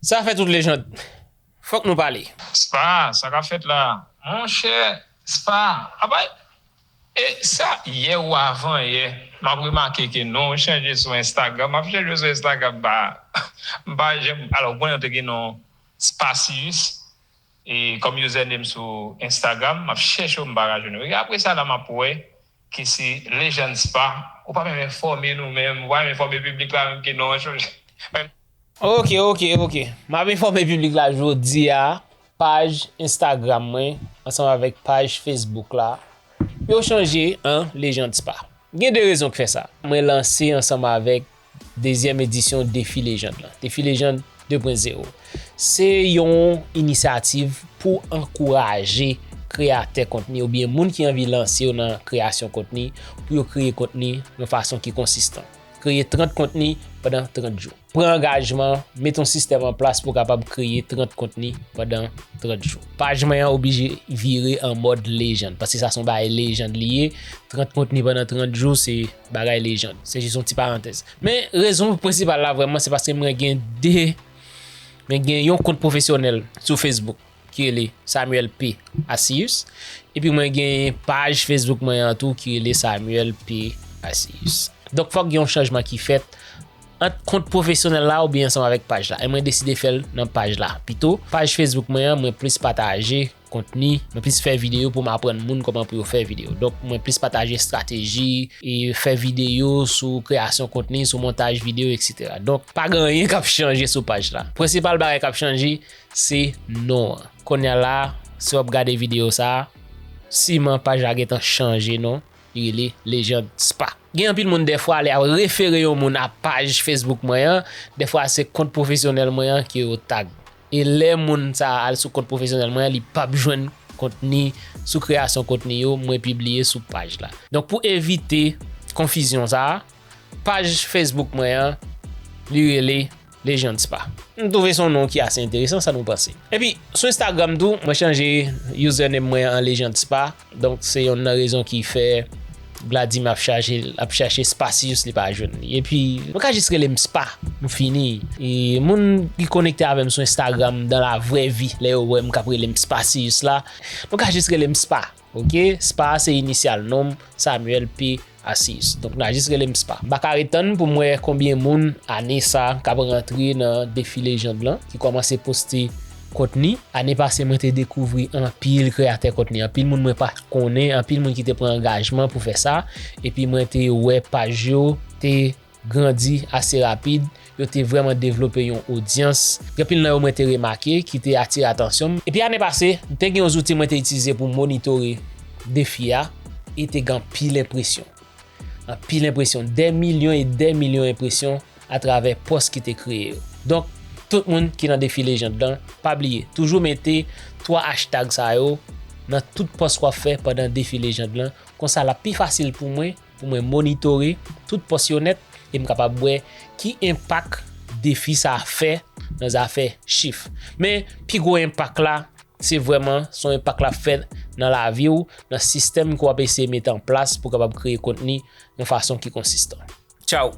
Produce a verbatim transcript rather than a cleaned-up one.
Sa fè tout lejand. Fòk nou pale. Spa, sa k ap fèt la? Monchè, Spa, apa e sa yè ou avan yè, m ap remake ke non w chanje sou Instagram. M ap chanje sou Instagram, m pa, m pa janm, alò, ou konnen ou te gen non Spacius, e kòm username sou Instagram, m ap chèche w, m pa ka jwenn ou. E apre sa la, m ap wè ke se Legend Spa. Ou pa menm enfòme nou menm, ou pa menm enfòme piblik la menm ke non an chanje. Ok, ok, ok. M ap enfòme piblik la jodi a, paj Instagram mwen ansanm avèk paj Facebook la, yo chanje an Legend Spa. Gen de rezon k fè sa. Mwen lanse ansanm avèk dezyèm edisyon Defi Legend lan. Defi Legend de pwen zewo. Se yon inisyativ pou ankouraje kreyatè kontni oubyen moun ki anvi lanse yo nan kreyasyon kontni pou yo kreye kontni yon fason ki konsistan. Kreye trant kontni pandan trant jou. Pran angajman, met yon sistèm an plas pou w kapab kreye trant kontni pandan trant jou. Paj mwen an oblije vire an mòd Legend, paske sa se yon bagay Legend li ye. Trant kontni pandan trant jou, se bagay Legend. Se jis yon ti parantèz. Men rezon prensipal la vrèman, se paske mwen gen de, mwen gen yon kont pwofesyonèl sou Facebook ki rele Samuel P. Asius. Epi mwen gen paj Facebook mwen an tou ki rele Samuel P. Asius. Donk fòk gen yon chanjman ki fèt ant kont pwofesyonèl la oubyen ansanm avèk paj la. E mwen deside fè l nan paj la. Pito, paj Facebook mwen an, mwen plis pataje kontni, mwen plis fè videyo pou m aprann moun kòman pou yo fè videyo. Donk mwen plis pataje estrateji e fè videyo sou kreyasyon kontni, sou montaj videyo, etsetera. Donk pa gen anyen k ap chanje sou paj la. Prensipal bagay k ap chanje, se non an. Kounye a la, si w ap gade videyo sa a, siman paj la gentan chanje non, li rele Legend Spa. Gen anpil moun dèfwa lè y ap refere yon moun a paj Facebook mwen an, dèfwa se kont pwofesyonèl mwen an ke yo tag. E lè moun sa a al sou kont pwofesyonèl mwen an, li p ap jwenn kontni sou kreyasyon kontni yo mwen pibliye sou paj la. Donk pou evite konfizyon sa a, paj Facebook mwen an, li rele Legend Spa. M twouve se yon non ki ase enteresan, sa nou panse? Epi, sou Instagram tou, mwen chanje username mwen an Legend Spa. Donk, se yonn nan rezon ki fè Gladime ap chache, ap chache Spacius, li pa jwenn li. Epi, nou ka jis rele m Spa, m fini. E moun ki konekte avè m sou Instagram, dans la vraie vie, lè yo wè m k ap rele m Spacius la, nou ka jis rele m Spa. Ok, Spa se inisyal non m, Samuel P. Asius. Donk, n a jis rele m Spa. M pa ka ret tann pou m wè konbyen moun ane sa k ap rantre nan Defi Legend lan, ki kòmanse poste kontni. Ane pase, mwen te dekouvri anpil kreyatè kontni, anpil moun mwen pa t konnen, anpil moun ki te pran angajman pou fè sa, epi mwen te wè paj yo te grandi ase rapid, yo te vrèman devlope yon odyans. Gen anpil nan yo mwen te remake, ki te atire atansyon m. Epi ane pase, te gen yon zouti mwen te itilize pou monitore defi a, e te gen anpil enpresyon. Anpil enpresyon, dè milyon e dè milyon enpresyon atravè pòs ki te kreye yo. Donk, tout moun ki nan Defi Legend lan, pa bliye, toujou mete twa hashtag sa yo nan tout pòs w ap fè pandan Defi Legend lan. Konsa, l ap pi fasil pou mwen, pou mwen monitore tout pòs yo nèt e m kapab wè ki enpak defi sa a fè nan zafè chif. Men, pi gwo enpak la, se vrèman se yon enpak l ap fè nan lavi w, nan sistèm ke w ap eseye mete an plas pou w kapab kreye kontni yon fason ki konsistan. Tchaw!